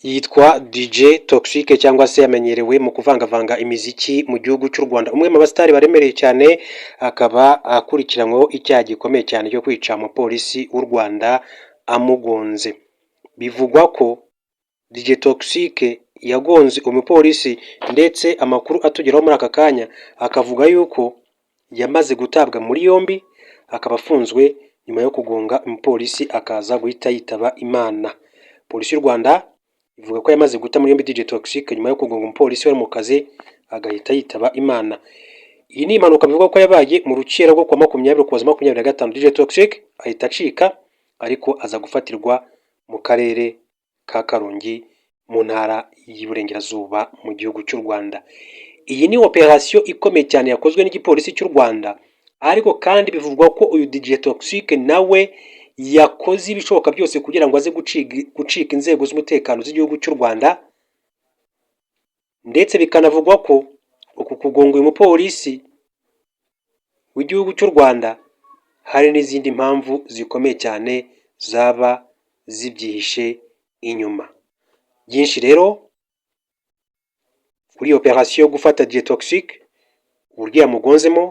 Yitwa DJ Toxxyk cyangwa se yamenyerewe mu kuvangavanga imiziki mu gihugu cy'u Rwanda. Umwe mu basitari baremereye cyane, akaba akurikiranyweho icyaha gikomeye cyane cyo kwica umupolisi w'u Rwanda amugonze. Bivugwa ko DJ Toxxyk yagonze umupolisi, ndetse amakuru atugeraho muri aka kanya akavuga yuko yamaze gutabwa muri yombi, akaba afunzwe nyuma yo kugonga umupolisi akaza guhita yitaba Imana. Polisi y'u Rwanda ivuga ko yamaze guta muri yombi DJ Toxxyk nyuma yo kugonga umupolisi wari mu kazi agahita yitaba Imana. Iyi ni impanuka bivugwa ko yabaye mu rukera rwo kuwa 20 Ukuboza 2025. DJ Toxxyk ahita acika, ariko aza gufatirwa mu karere ka Karongi mu ntara y'Iburengerazuba mu gihugu cy'u Rwanda. Iyi ni operasiyo ikomeye cyane yakozwe n'igipolisi cy'u Rwanda, ariko kandi bivugwa ko uyu DJ Toxxyk nawe yakoze ibishoboka byose kugira ngo aze gucika inzego z'umutekano z'igihugu cy'u Rwanda, ndetse bikanavugwa ko uku kugonga uyu mupolisi w'igihugu cy'u Rwanda hari n'izindi mpamvu zikomeye cyane zaba zibyihishe inyuma. Byinshi rero kuri iyi operasiyo yo gufata DJ Toxxyk, uburyo yamugonzemo,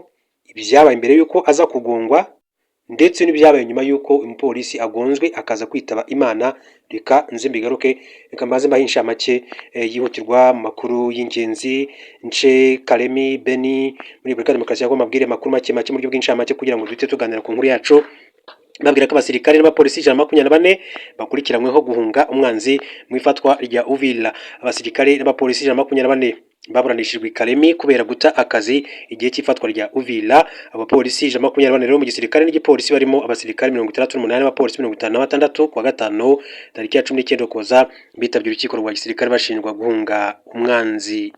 ibyabaye mbere y'uko aza kugongwa, ndetse n'ibyabaye nyuma y'uko umupolisi agonzwe akaza kwitaba Imana, reka nze mbigaruke. Reka mbaze mbahe inshamake yihutirwa mu makuru y'ingenzi. Nce Kalemi, Beni, muri Repubulika ya Demokarasi ya Kongo, mabwire amakuru make make mu buryo bw'inshamake kugira ngo duhite tuganira ku nkuru yacu. Babwira ko abasirikare n'abapolisi 124 bakurikiranyweho guhunga umwanzi mu ifatwa rya Uvira. Abasirikare n'abapolisi 124 baburanishijwe i Kalemi kubera guta akazi igihe cy'ifatwa rya Uvira. Abapolisi 124 rero mu gisirikare n'igipolisi, barimo abasirikare 68 n'abapolisi 56, kuwa gatanu tariki ya 19 Ukuboza bitabye urukiko rwa gisirikare bashinjwa guhunga umwanzi.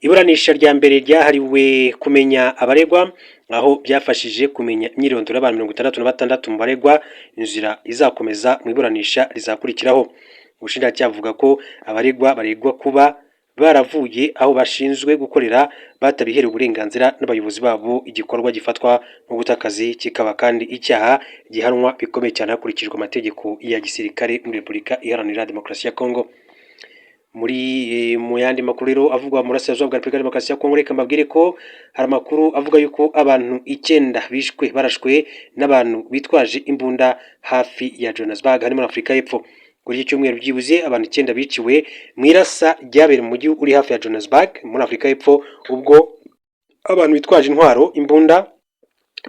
Iburanisha rya mbere ryahariwe kumenya abaregwa, aho byafashije kumenya imyirondoro y'abantu 66 mu baregwa. Inzira izakomeza mu iburanisha rizakurikiraho. Ubushinjacyaha buvuga ko abaregwa baregwa kuba baravuye aho bashinzwe gukorera batabiherewe uburenganzira n'abayobozi babo, igikorwa gifatwa nko guta akazi, kikaba kandi icyaha gihanwa bikomeye cyane hakurikijwe amategeko ya gisirikare muri Repubulika Iharanira Demokarasi ya Kongo. Muri mu yandi makuru rero avugwa mu burasirazuba bwa Repubulika ya Demokarasi ya Kongo, reka mbabwire ko hari amakuru avuga yuko abantu icyenda bishwe barashwe n'abantu bitwaje imbunda hafi ya Johannesburg, hari muri Afurika y'Epfo. Kuri iki cyumweru byibuze abantu icyenda biciwe mu irasa ryabereye mu mujyi uri hafi ya Johannesburg muri Afurika y'Epfo, ubwo abantu bitwaje intwaro, imbunda,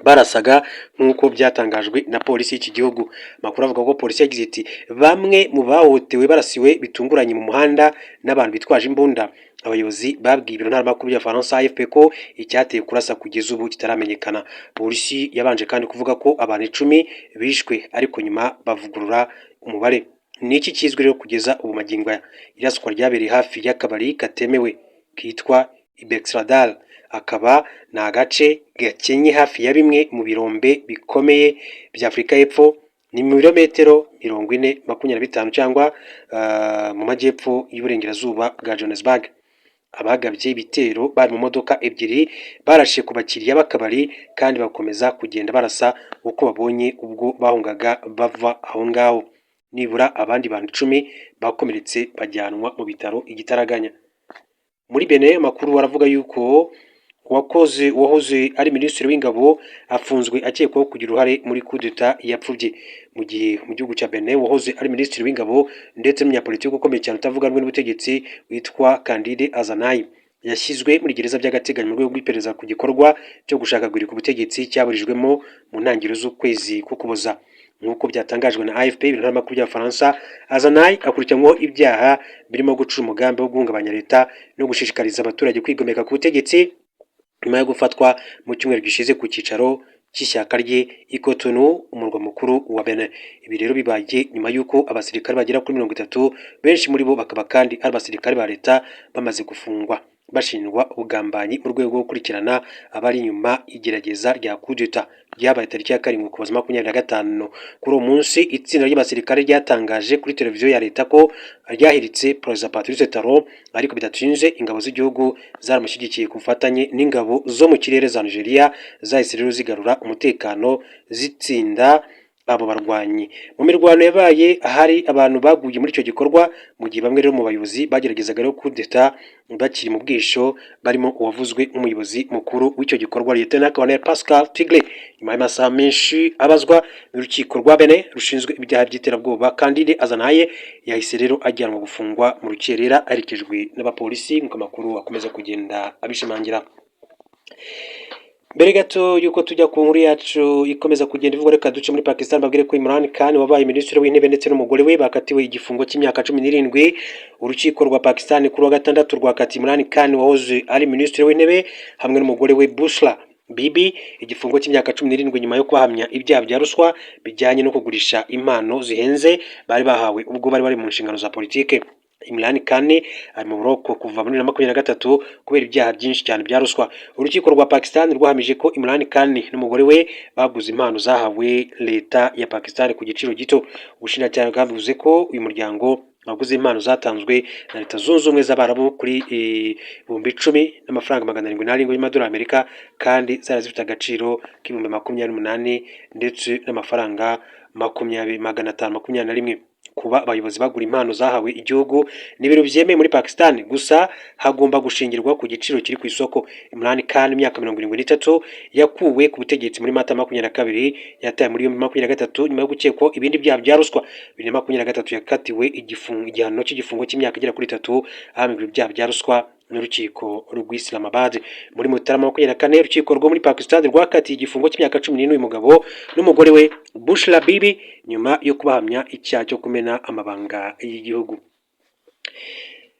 barasaga, nk'uko byatangajwe na polisi y'iki gihugu. Amakuru avuga ko polisi yagize iti: "Bamwe mu bahohotewe barasiwe bitunguranye mu muhanda n'abantu bitwaje imbunda." Abayobozi babwiye ibiro ntaramakuru bya Faransa AFP ko icyateye kurasa kugeza ubu kitaramenyekana. Polisi yabanje kandi kuvuga ko abantu 10 bishwe, ariko nyuma bavugurura umubare. Ni iki kizwi rero kugeza ubu magingo aya? Iraswa ryabereye hafi y'akabari katemewe kitwa Ibexradal, akaba ni agace gakenye hafi ya bimwe mu birombe bikomeye bya Afurika y'Epfo. Ni mu birometero 40, 25 cyangwa mu majyepfo y'uburengerazuba bwa Johannesburg. Abagabye ibitero bari mu modoka ebyiri, barashe ku bakiriya b'akabari kandi bakomeza kugenda barasa uko babonye ubwo bahungaga bava aho ngaho. Nibura abandi bantu 10 bakomeretse bajyanwa mu bitaro igitaraganya. Muri Benin, amakuru aravuga yuko uwakoze uwahoze ari minisitiri w'ingabo afunzwe akekwaho kugira uruhare muri kudeta yapfubye. Mu gihe mu gihugu cya Benin, uwahoze ari minisitiri w'ingabo ndetse n'umunyapolitiki ukomeye cyane utavuga rumwe n'ubutegetsi witwa Candide Azannayi yashyizwe muri gereza by'agateganyo mu rwego rw'iperereza ku gikorwa cyo gushaka guhirika ubutegetsi cyaburijwemo mu ntangiriro z'ukwezi k'Ukuboza, nk'uko byatangajwe na AFP, ibiro ntaramakuru by'Abafaransa. Azannayi akurikiranyweho ibyaha birimo gucura umugambi wo guhungabanya leta no gushishikariza abaturage kwigomeka ku butegetsi, nyuma yo gufatwa mu cyumweru gishize ku cyicaro cy'ishyaka rye i Cotonou, umurwa mukuru wa Benin. Ibi rero bibaye nyuma y'uko abasirikare bagera kuri 30, benshi muri bo bakaba kandi ari abasirikare ba leta, bamaze gufungwa bashinjwa ubugambanyi mu rwego rwo gukurikirana abari inyuma y'igerageza rya kudeta ryabaye tariki ya 7 Ukuboza 2025. Kuri uwo munsi, itsinda ry'abasirikare ryatangaje kuri televiziyo ya leta ko ryahiritse Perezida Patrice Talon, ariko bidatinze ingabo z'igihugu zaramushyigikiye ku bufatanye n'ingabo zo mu kirere za Nigeria zahise rero zigarura umutekano, zitsinda Abo barwanyi mu mirwano yabaye, hari abantu baguye muri icyo gikorwa, mu gihe bamwe rero mu bayobozi bageragezaga rero kudeta bakiri mu bwisho, barimo uwavuzwe nk'umuyobozi mukuru w'icyo gikorwa, Lieutenant Colonel Pascal Tigle. Nyuma y'amasaha menshi abazwa n'urukiko rwa Benin rushinzwe ibyaha by'iterabwoba, Candide Azanaye yahise rero ajyanwa gufungwa mu rukerera aherekejwe n'abapolisi, nk'uko amakuru akomeza kugenda abishimangira. Mbere gato yuko tujya ku nkuru yacu ikomeza kugenda ivugwa, reka duce muri Pakistan, babwire ko Imran Khan wabaye minisitiri w'intebe ndetse n'umugore we bakatiwe igifungo cy'imyaka 17. Urukiko rwa Pakistan kuri wa gatandatu rwakatiye Imran Khan wahoze ari minisitiri w'intebe hamwe n'umugore we Bushra Bibi igifungo cy'imyaka 17, nyuma yo kubahamya ibyaha bya ruswa bijyanye no kugurisha impano zihenze bari bahawe ubwo bari bari mu nshingano za politike. Imran Khan ari mu buroko kuva muri 2023 kubera ibyaha byinshi cyane bya ruswa. Urukiko rwa Pakistan rwahamije ko Imran Khan n'umugore we baguze impano zahawe leta ya Pakistan ku giciro gito. Ubushinjacyaha bwavuze ko uyu muryango waguze impano zatanzwe na Leta Zunze Ubumwe z'Abarabu kuri 10,707 y'amadolari Amerika, kandi zari zifite agaciro k'28,000 ndetse n'amafaranga 20521. Kuba abayobozi bagura impano zahawe igihugu ni ibintu byemewe muri Pakistan, gusa hagomba gushingirwa ku giciro kiri ku isoko. Imran Khan, imyaka 73, yakuwe ku butegetsi muri Mata 22, yatawe muri yombi 23 nyuma yo gukekwaho ibindi byaha bya ruswa. 2023 yakatiwe igihano cy'igifungo cy'imyaka igera kuri 3, ahamijwe ibyaha bya ruswa n'urukiko rw'Islamabad. Muri Mutarama 24, urukiko rwo muri Pakistan rwakatiye igifungo cy'imyaka 14 uyu mugabo n'umugore we Bushra Bibi, nyuma yo kubahamya icyaha cyo kumena amabanga y'igihugu.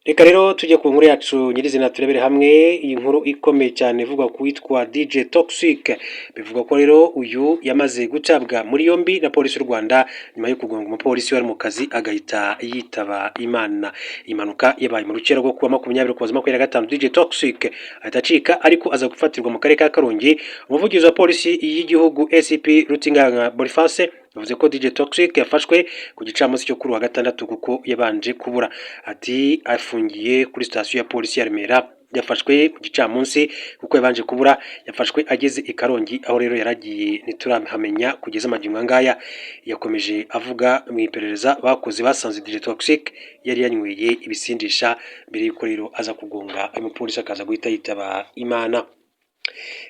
Reka rero tujye ku nkuru yacu nyirizina, turebere hamwe iyi nkuru ikomeye cyane ivugwa ku witwa DJ Toxic. Bivugwa ko rero uyu yamaze gutabwa muri yombi na polisi y'u Rwanda nyuma yo kugonga umupolisi wari mu kazi agahita yitaba Imana. Impanuka yabaye mu rukera rwo kuwa 20 Ukuboza 25, DJ Toxic ahita acika, ariko aza gufatirwa mu karere ka Karongi. Umuvugizi wa polisi y'igihugu, ACP Rutinganga Boniface, yavuze ko DJ Toxic yafashwe ku gicamunsi cyo kuri wa gatandatu kuko yabanje kubura. Ati: "Afungiye kuri sitasiyo ya polisi ya Remera. Yafashwe ku gicamunsi kuko yabanje kubura. Yafashwe ageze i Karongi, aho rero yaragiye ntiturahamenya kugeza amagingo angaya." Yakomeje avuga mu iperereza bakoze basanze DJ Toxic yari yanyweye ibisindisha mbere y'uko rero aza kugonga uyu mupolisi akaza guhita yitaba Imana.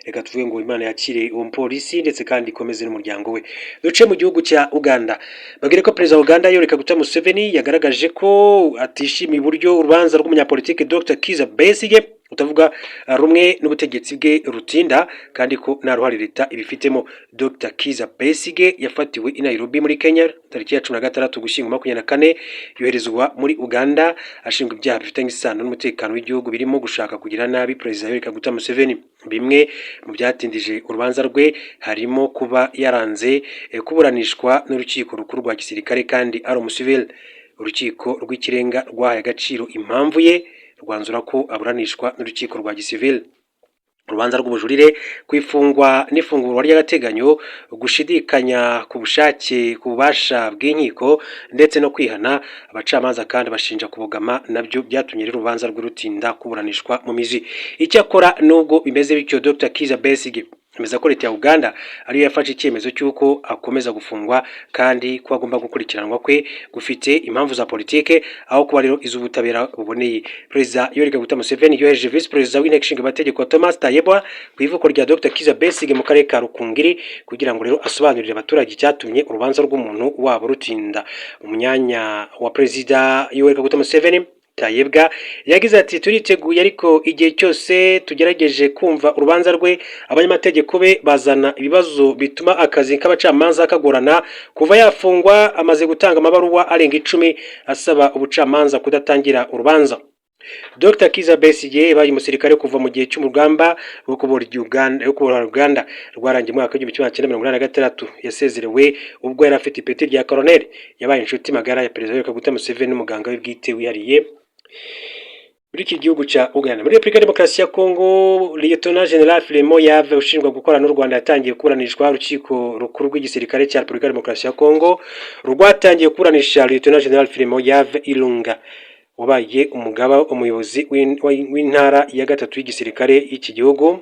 Reka tuvuge ngo Imana yakire uwo mupolisi ndetse kandi ikomeze n'umuryango we. Duce mu gihugu cya Uganda, babwire ko perezida wa Uganda Yoweri Kaguta Museveni yagaragaje ko atishimiye uburyo urubanza rw'umunyapolitiki Dr Kiza Besigye utavuga rumwe n'ubutegetsi bwe rutinda, kandi ko nta ruhare leta ibifitemo. Dr Kiza Besigye yafatiwe i Nairobi muri Kenya tariki ya 16 Ugushyingo 24, yoherezwa muri Uganda ashinjwa ibyaha bifitanye isano n'umutekano w'igihugu, birimo gushaka kugira nabi perezida Yoweri Kaguta Museveni. Bimwe mu byatindije urubanza rwe harimo kuba yaranze kuburanishwa n'urukiko rukuru rwa gisirikare kandi ari umusivili. Urukiko rw'ikirenga rwahaye agaciro impamvu ye, rwanzura ko aburanishwa n'urukiko rwa gisivili. Urubanza rw'ubujurire ku ifungwa n'ifungurwa ry'agateganyo, gushidikanya ku bushake, ku bubasha bw'inkiko ndetse no kwihana, abacamanza kandi bashinja kubogama, nabyo byatumye rero urubanza rwe rutinda kuburanishwa mu mizi. Icyakora nubwo bimeze bityo, Dr Kiza Besigye yemeza ko leta ya Uganda ariyo yafashe icyemezo cy'uko akomeza gufungwa, kandi ko agomba gukurikiranwa kwe gufite impamvu za politike aho kuba rero iz'ubutabera buboneye. Perezida Yoweri Kaguta Museveni yohereje visi perezida w'inteko ishinga amategeko Thomas Tayebwa ku ivuko rya Dr Kiza Besigye mu karere ka Rukungiri, kugira ngo rero asobanurire abaturage icyatumye urubanza rw'umuntu wabo rutinda. Mu myanya wa perezida Yoweri Kaguta Museveni, Tayebwa yagize ati: "Turiteguye, ariko igihe cyose tugerageje kumva urubanza rwe, abanyamategeko be bazana ibibazo bituma akazi k'abacamanza kagorana." Kuva yafungwa amaze gutanga amabaruwa arenga 10 asaba ubucamanza kudatangira urubanza. Dr Kiza Besigye yabaye umusirikare kuva mu gihe cy'urugamba rwo kubohora Uganda, rwo kubohora Uganda rwarangiye mu mwaka w'1986. Yasezerewe ubwo yari afite ipeti rya colonel. Yabaye inshuti magara ya perezida Yoweri Kaguta Museveni n'umuganga we bwite wihariye muri iki gihugu cya Uganda. Muri Repubulika ya Demokarasi ya Kongo, Lieutenant General Philemon Yave ushinjwa gukorana n'u Rwanda yatangiye kuburanishwa. Urukiko rukuru rw'igisirikare cya Repubulika ya Demokarasi ya Kongo rwatangiye kuburanisha Lieutenant General Philemon Yave Ilunga wabaye umugaba umuyobozi w'intara ya gatatu y'igisirikare y'iki gihugu.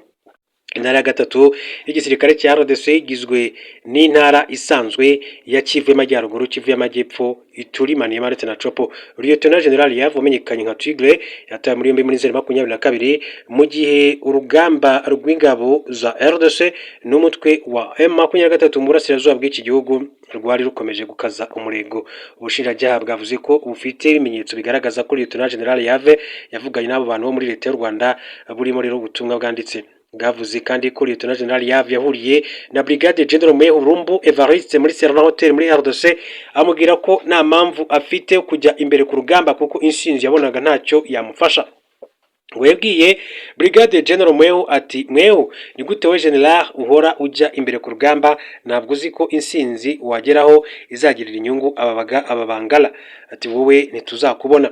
Intara ya gatatu y'igisirikare cya RDC igizwe n'intara isanzwe ya Kivu y'Amajyaruguru, Kivu y'Amajyepfo, Ituri, Maniema ndetse na Tshopo. Lieutenant General Yav wamenyekanye nka Tigre yatawe muri yombi muri Nzeri 22 mu gihe urugamba rw'ingabo za RDC n'umutwe wa M23 mu burasirazuba bw'iki gihugu rwari rukomeje gukaza umurego. Ubushinjacyaha bwavuze ko bufite ibimenyetso bigaragaza ko Lieutenant General Yave yavuganye n'abo bantu bo muri leta y'u Rwanda, burimo rero ubutumwa bwanditse. Bwavuze kandi ko Lieutenant General Yav yahuriye na Brigadier General Mwehu Rumbu Evariste muri Serena Hotel muri RDC, amubwira ko nta mpamvu afite yo kujya imbere ku rugamba kuko insinzi yabonaga ntacyo yamufasha. Ngo yabwiye Brigadier General Mwehu ati: "Mwehu, ni gute we General uhora ujya imbere ku rugamba? Ntabwo uzi ko insinzi wageraho izagirira inyungu ababaga aba Bangala?" Ati: "Wowe ntituzakubona."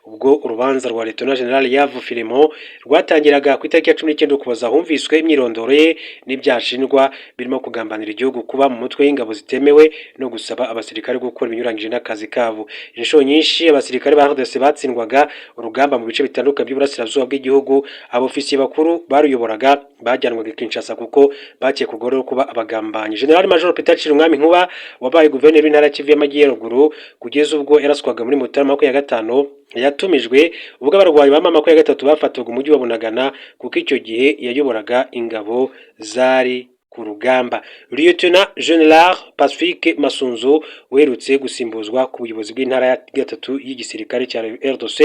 Ubwo urubanza rwa Lieutenant General Yavu Filimo rwatangiraga ku itariki ya 19 Ukuboza, humviswe imyirondoro ye n'ibyashinjwa birimo kugambanira igihugu, kuba mu mutwe w'ingabo zitemewe no gusaba abasirikare gukora ibinyuranyije n'akazi kabo. Inshuro nyinshi abasirikare ba RDC batsindwaga urugamba mu bice bitandukanye by'uburasirazuba bw'igihugu. Abofisiye bakuru baruyoboraga bajyanwaga i Kinshasa kuko bakekwagaho kuba abagambanyi. General Major Peter Cirimwami Nkuba wabaye guverineri w'intara ya Kivu y'Amajyaruguru kugeza ubwo yaraswaga muri Mutarama 25, yatumijwe ubwo abarwanyi ba M23 bafataga umujyi wa Bunagana, kuko icyo gihe yayoboraga ingabo zari ku rugamba. Lieutenant General Pacifique Masunzu uherutse gusimbuzwa ku buyobozi bw'intara ya gatatu y'igisirikare cya RDC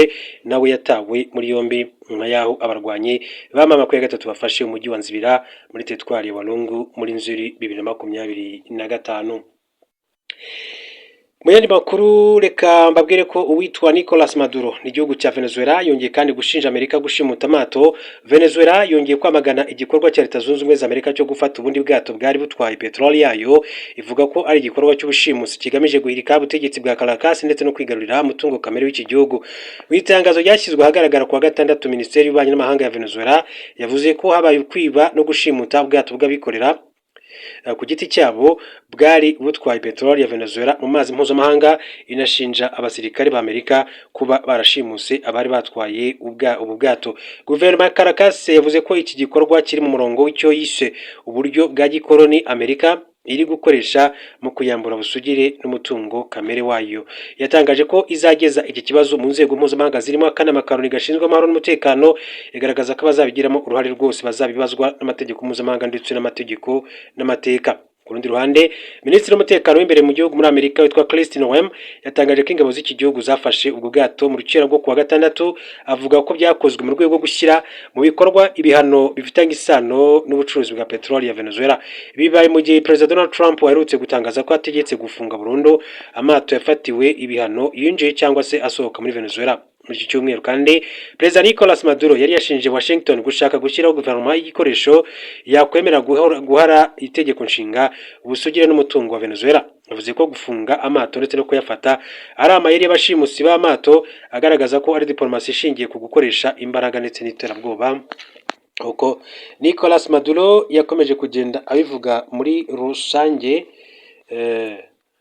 nawe yatawe muri yombi nyuma y'aho abarwanyi ba M23 bafashe umujyi wa Nzibira muri teritwari ya Walungu muri Nzeri 2025. Mu yandi makuru, reka mbabwire ko uwitwa Nicolas Maduro n'igihugu cya Venezuela yongeye kandi gushinja Amerika gushimuta amato. Venezuela yongeye kwamagana igikorwa cya Leta Zunze Ubumwe za Amerika cyo gufata ubundi bwato bwari butwaye peteroli yayo, ivuga ko ari igikorwa cy'ubushimusi kigamije guhirika ubutegetsi bwa Caracas ndetse no kwigarurira umutungo kamere w'iki gihugu. Mu itangazo ryashyizwe ahagaragara kuwa gatandatu, Minisiteri y'Ububanyi n'Amahanga ya Venezuela yavuze ko habaye ukwiba no gushimuta ubwato bw'abikorera ku giti cyabo bwari butwaye peteroli ya Venezuela mu mazi mpuzamahanga, inashinja abasirikare ba Amerika kuba barashimuse abari batwaye ubu bwato. Guverinoma ya Caracas yavuze ko iki gikorwa kiri mu murongo w'icyo yise uburyo bwa gikoloni Amerika iri gukoresha mu kuyambura busugire n'umutungo kamere wayo. Yatangaje ko izageza iki kibazo mu nzego mpuzamahanga zirimo akanama ka Loni gashinzwe amahoro n'umutekano, igaragaza ko abazabigiramo uruhare rwose bazabibazwa n'amategeko mpuzamahanga ndetse n'amategeko n'amateka. Ku rundi ruhande, Minisitiri w'Umutekano w'imbere mu gihugu muri Amerika witwa Kristi Noem yatangaje ko ingabo z'iki gihugu zafashe ubwo bwato mu rukera rwo kuwa gatandatu, avuga ko byakozwe mu rwego rwo gushyira mu bikorwa ibihano bifitanye isano n'ubucuruzi bwa peteroli ya Venezuela. Bibaye mu gihe Perezida Donald Trump aherutse gutangaza ko ategetse gufunga burundu amato yafatiwe ibihano yinjiye cyangwa se asohoka muri Venezuela. Muri iki cyumweru kandi, Perezida Nicolas Maduro yari yashinje Washington gushaka gushyiraho guverinoma y'igikoresho yakwemera guhara itegeko nshinga, ubusugire n'umutungo wa Venezuela. Yavuze ko gufunga amato ndetse no kuyafata ari amayeri y'abashimusi b'amato, agaragaza ko ari diplomasi ishingiye ku gukoresha imbaraga ndetse n'iterabwoba, uko Nicolas Maduro yakomeje kugenda abivuga. Muri rusange,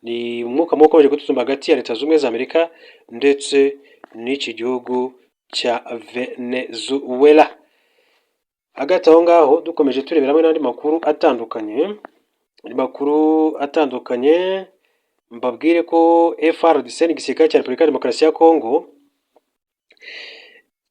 ni umwuka mubi ukomeje gututumba hagati ya Leta Zunze Ubumwe za Amerika ndetse n'iki gihugu cya Venezuela. Hagati aho ngaho, dukomeje turebera hamwe n'andi makuru atandukanye, andi makuru atandukanye, mbabwire ko FARDC, ni igisirikare cya Repubulika ya Demokarasi ya Kongo,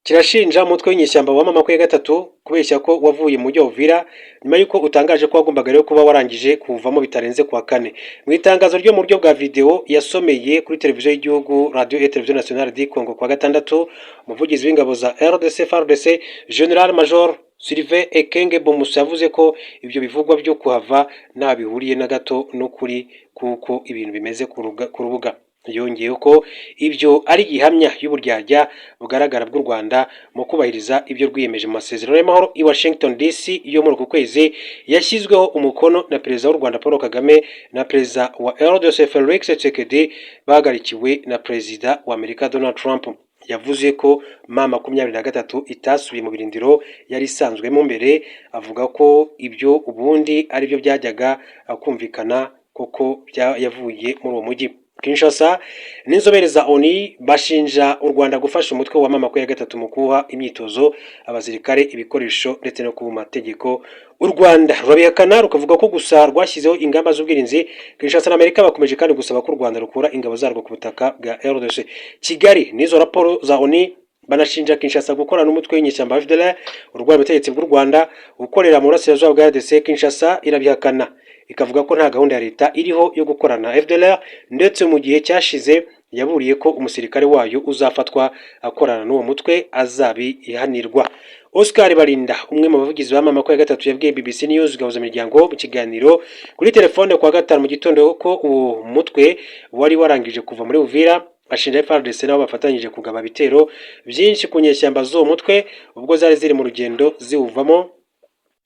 kirashinja umutwe w'inyeshyamba wa M23 kubeshya ko wavuye mu mujyi wa Uvira, nyuma y'uko utangaje ko wagombaga rero kuba warangije kuwuvamo bitarenze kuwa kane. Mu itangazo ryo mu buryo bwa video yasomeye kuri televiziyo y'igihugu, Radio et Télévision Nationale du Congo, kuwa gatandatu, umuvugizi w'ingabo za RDC FARDC, General Major Sylvain Ekenge Bomusa, yavuze ko ibyo bivugwa byo kuhava nta bihuriye na gato n'ukuri kuko ibintu bimeze ku rubuga. Yongeyeho ko ibyo ari gihamya y'uburyarya bugaragara bw'u Rwanda mu kubahiriza ibyo rwiyemeje mu masezerano y'amahoro i Washington DC yo muri uku kwezi, yashyizweho umukono na Perezida w'u Rwanda Paul Kagame na Perezida wa RDC Felix Tshisekedi, bahagarikiwe na Perezida wa Amerika Donald Trump. Yavuze ko M23 itasubiye mu birindiro yari isanzwemo mbere, avuga ko ibyo ubundi aribyo byajyaga kumvikana koko yavuye muri uwo mujyi. Kinshasa n'inzobere za ONU bashinja u Rwanda gufasha umutwe wa M23 mu kuha imyitozo abasirikare, ibikoresho ndetse no ku mategeko. U Rwanda rurabihakana, rukavuga ko gusa rwashyizeho ingamba z'ubwirinzi. Kinshasa na Amerika bakomeje kandi gusaba ko u Rwanda rukura ingabo zarwo ku butaka bwa RDC. Kigali n'izo raporo za ONU banashinja Kinshasa gukorana n'umutwe w'inyeshyamba FDLR urwanya ubutegetsi bw'u Rwanda ukorera mu burasirazuba bwa RDC. Kinshasa irabihakana, ikavuga ko nta gahunda ya leta iriho yo gukorana na FDLR, ndetse mu gihe cyashize yaburiye ko umusirikare wayo uzafatwa akorana n'uwo mutwe azabihanirwa. Oscar Barinda, umwe mu bavugizi ba M23, yabwiye BBC News Gahuzamiryango mu kiganiro kuri telefone kuwa gatanu mu gitondo ko uwo mutwe wari warangije kuva muri Uvira. Ashinja FARDC nabo bafatanyije kugaba ibitero byinshi ku nyeshyamba z'uwo mutwe ubwo zari ziri mu rugendo ziwuvamo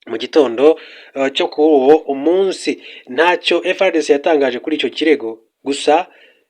mu gitondo cyo kuri uwo munsi. Ntacyo FARDC yatangaje kuri icyo kirego, gusa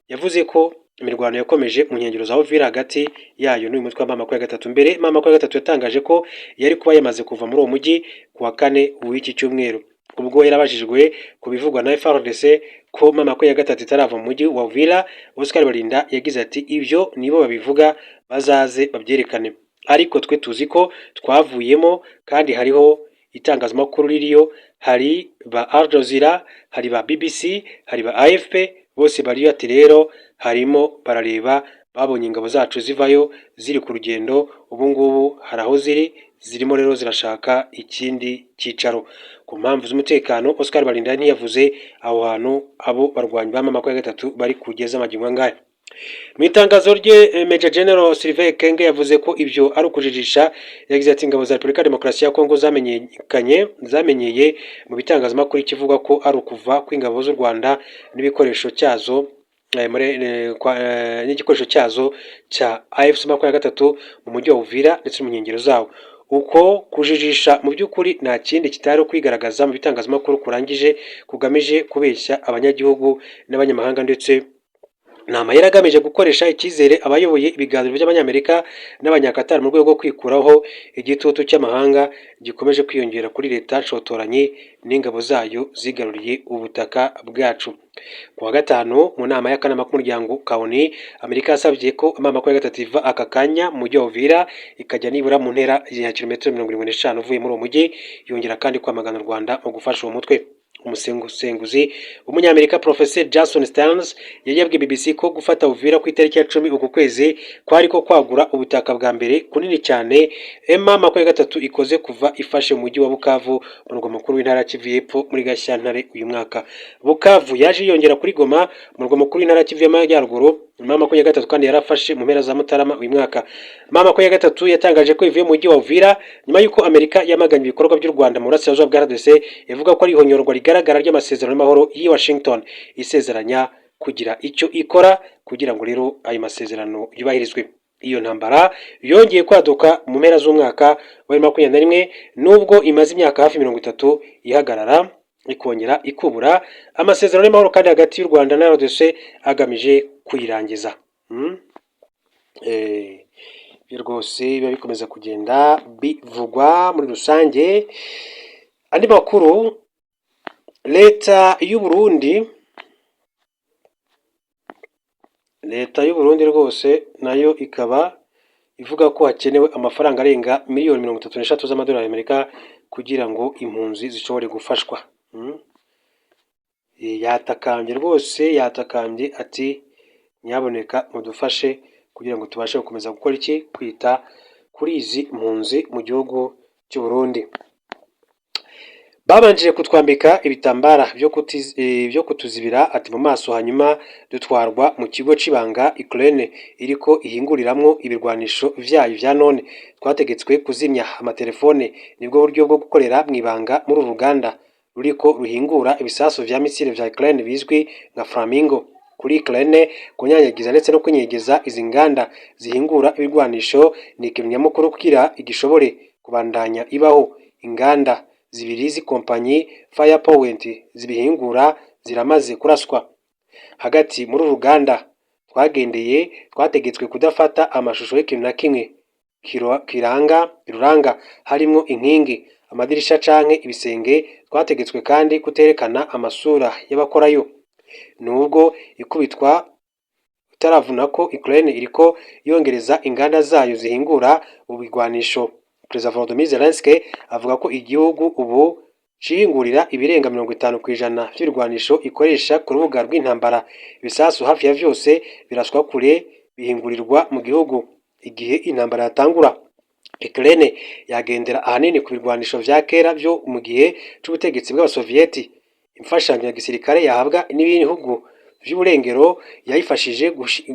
yavuze ko imirwano yakomeje mu nkengero za Uvira hagati yayo n'uyu mutwe wa M23. Mbere M23 yatangaje ko yari kuba yamaze kuva muri uwo mujyi ku wa kane w'iki cyumweru. Ubwo yarabajijwe ku bivugwa na FARDC ko M23 itarava mu mujyi wa Uvira, Oscar Barinda yagize ati: "Ibyo nibo babivuga, bazaze babyerekane, ariko twe tuzi ko twavuyemo kandi hariho itangazamakuru ririyo, hari ba Al Jazeera, hari ba BBC, hari ba AFP, bose bariyo." Ati: "Rero harimo barareba, babonye ingabo zacu zivayo ziri ku rugendo, ubu ngubu hari aho ziri, zirimo rero zirashaka ikindi cyicaro ku mpamvu z'umutekano." Oscar Barinda ntiyavuze aho hantu abo barwanyi ba M23 bari kugeza magingo angaya. Mu itangazo rye, Major General Sylvain Ekenge yavuze ko ibyo ari ukujijisha. Yagize ati: "Ingabo za Repubulika ya Demokarasi ya Kongo zamenyekanye, zamenyeye mu bitangazamakuru ikivuga ko ari ukuva kw'ingabo z'u Rwanda n'ibikoresho cyazo n'igikoresho cyazo cya AFC 23 mu mujyi wa Uvira ndetse no mu nkengero zawo. Uko kujijisha mu by'ukuri nta kindi kitari kwigaragaza mu bitangazamakuru kurangije kugamije kubeshya abanyagihugu n'abanyamahanga, ndetse ni amayeri agamije gukoresha icyizere abayoboye ibiganiro by'Abanyamerika n'Abanyakatari mu rwego rwo kwikuraho igitutu cy'amahanga gikomeje kwiyongera kuri leta nshotoranyi n'ingabo zayo zigaruriye ubutaka bwacu." Ku wa gatanu, mu nama y'akanama k'umuryango ka ONU, Amerika yasabye ko M23 iva aka kanya mu mujyi wa Uvira, ikajya nibura mu ntera ya kilometero 75 uvuye muri uwo mujyi. Yongera kandi kwamagana u Rwanda mu gufasha uwo mutwe. Umusesenguzi w'Umunyamerika Professor Jason Stearns yari yabwiye BBC ko gufata Uvira ku itariki ya 10 uku kwezi kwari ko kwagura ubutaka bwa mbere kunini cyane M23 ikoze kuva ifashe umujyi wa Bukavu, umurwa mukuru w'intara ya Kivu y'Epfo, muri Gashyantare uyu mwaka. Bukavu yaje yiyongera kuri Goma, umurwa mukuru w'intara ya Kivu y'Amajyaruguru, M23 kandi yarafashe mu mpera za Mutarama uyu mwaka. M23 yatangaje ko ivuye mu mujyi wa Uvira nyuma y'uko Amerika yamaganye ibikorwa by'u Rwanda mu burasirazuba bwa RDC, ivuga ko ari ihonyorwa rigaragara ry'amasezerano y'amahoro y'i Washington, isezeranya kugira icyo ikora kugira ngo rero ayo masezerano yubahirizwe. Iyo ntambara yongeye kwaduka mu mpera z'umwaka wa 2021, nubwo imaze imyaka hafi 30 ihagarara ikongera ikubura. Amasezerano y'amahoro kandi hagati y'u Rwanda na RDC agamije kuyirangiza. Ibyo rwose biba bikomeza kugenda bivugwa muri rusange. Andi makuru, leta y'u Burundi rwose nayo ikaba ivuga ko hakenewe amafaranga arenga miliyoni 33 z'amadolari y'Amerika kugira ngo impunzi zishobore gufashwa. Yatakambye rwose, yatakambye ati: "Nyaboneka mudufashe kugira ngo tubashe gukomeza gukora iki? Kwita kuri izi mpunzi mu gihugu cy'u Burundi." "Babanje kutwambika ibitambara byo kutuzibira," ati, "mu maso, hanyuma dutwarwa mu kigo c'ibanga Ukraine iriko ihinguriramwo ibirwanisho vyayo vya none. Twategetswe kuzimya amatelefone, nibwo buryo bwo gukorera mw'ibanga muri uru ruganda ruriko ruhingura ibisasu vya misile vya Ukraine bizwi nka Flamingo. Kuri Ukraine, kunyanyagiza ndetse no kwinyegeza izi nganda zihingura ibirwanisho ni ikintu nyamukuru kugira igishobore kubandanya ibaho. Inganda zibiri z'ikompanyi Firepoint zibihingura ziramaze kuraswa. Hagati muri uru ruganda twagendeye, twategetswe kudafata amashusho y'ikintu na kimwe kiranga ruranga, harimwo inkingi, amadirisha canke ibisenge. Twategetswe kandi kuterekana amasura y'abakorayo." Nubwo ikubitwa utaravuna ko Ukraine iriko yongereza inganda zayo zihingura ubigwanisho. Perezida Volodymyr Zelensky avuga ko igihugu ubu cihingurira ibirenga 50% vy'ibirwanisho ikoresha ku rubuga rw'intambara. Ibisasu hafi ya vyose biraswa kure bihingurirwa mu gihugu. Igihe intambara yatangura, Ukraine yagendera ahanini ku birwanisho vya kera vyo mu gihe c'ubutegetsi bw'Abasoviyeti. Imfashanyo ya gisirikare yahabwa n'ibihugu vy'uburengero yayifashije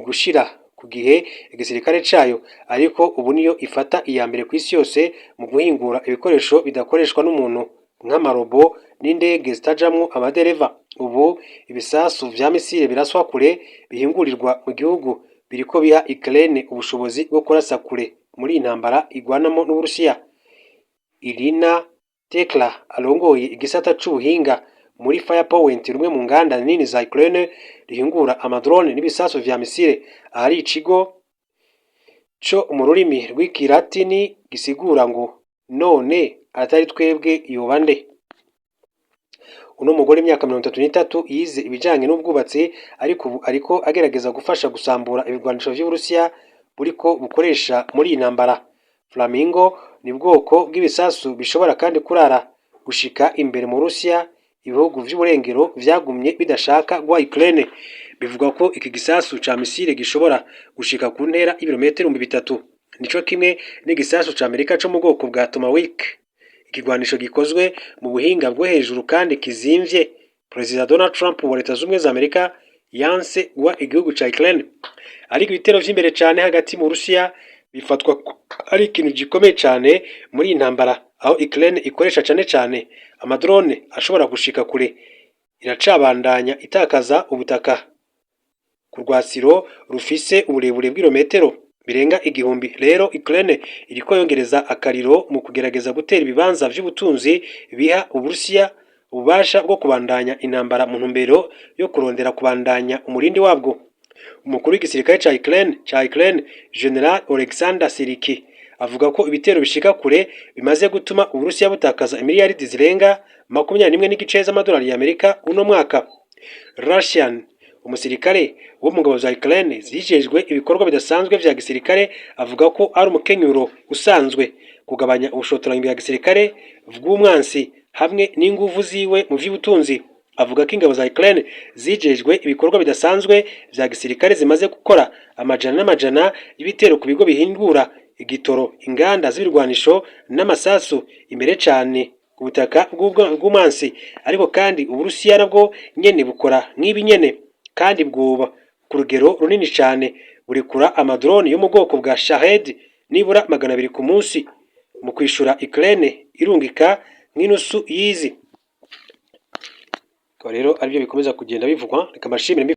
gushira ku gihe igisirikare cayo, ariko ubu niyo ifata iya mbere kw'isi yose mu guhingura ibikoresho bidakoreshwa n'umuntu nk'amarobo n'indege zitajamwo amadereva. Ubu ibisasu vya misile biraswa kure bihingurirwa mu gihugu biriko biha Ukraine ubushobozi bwo kurasa kure muri iyi ntambara igwanamo n'Uburusiya. Irina Tekla arongoye igisata c'ubuhinga muri Firepoint, rumwe mu nganda nini za Ukraine rihingura amadrone n'ibisasu vya misile, ahari ikigo co mu rurimi rw'ikilatini gisigura ngo "None atari twebwe yoba nde?" Uno mugore imyaka 33 yize ibijanye n'ubwubatsi, ariko ubu ariko agerageza gufasha gusambura ibigwanisho vy'Uburusiya buriko bukoresha muri iyi ntambara. Flamingo ni bwoko bw'ibisasu bishobora kandi kurara gushika imbere mu Burusiya, ibihugu vy'uburengero vyagumye bidashaka guha Ukraine. Bivugwa ko iki gisasu ca misile gishobora gushika ku ntera y'ibirometero 3000, nico kimwe n'igisasu ca Amerika co mu bwoko bwa Tomahawk, ikigwanisho gikozwe mu buhinga bwo hejuru kandi kizimvye Perezida Donald Trump wa Leta Zunze Ubumwe za Amerika yanse guha igihugu ca Ukraine. Ariko ibitero vy'imbere cane hagati mu Burusiya bifatwa ko ari ikintu gikomeye cane muri iyi ntambara, aho Ukraine ikoresha cane cane amadrone ashobora gushika kure, iracabandanya itakaza ubutaka ku rwasiro rufise uburebure bw'ibirometero birenga 1000. Rero Ukraine iriko yongereza akariro mu kugerageza gutera ibibanza vy'ubutunzi biha Uburusiya ububasha bwo kubandanya intambara mu ntumbero yo kurondera kubandanya umurindi wabwo. Umukuru w'igisirikare ca Ukraine, General Alexander Siriki, avuga ko ibitero bishika kure bimaze gutuma Uburusiya butakaza imiliyaridi zirenga 21.5 z'amadolari y'Amerika uno mwaka. Russian umusirikare wo mu ngabo za Ukraine zijejwe ibikorwa bidasanzwe vya gisirikare avuga ko ari umukenyuro usanzwe kugabanya ubushotoranyi bwa gisirikare bw'umwansi hamwe n'inguvu ziwe mu vy'ubutunzi. Avuga ko ingabo za Ukraine zijejwe ibikorwa bidasanzwe vya gisirikare zimaze gukora amajana n'amajana y'ibitero ku bigo bihingura igitoro, inganda z'ibirwanisho n'amasasu imbere cane ku butaka bw'umwansi. Ariko kandi Uburusiya nabwo nyene bukora nk'ibi nyene, kandi bwoba ku rugero runini cane, burekura amadrone yo mu bwoko bwa Shahed nibura 200 ku munsi. Mu kwishura, Ukraine irungika nk'inusu yizi. Akaba rero aribyo bikomeza kugenda bivugwa. Reka mbashimire.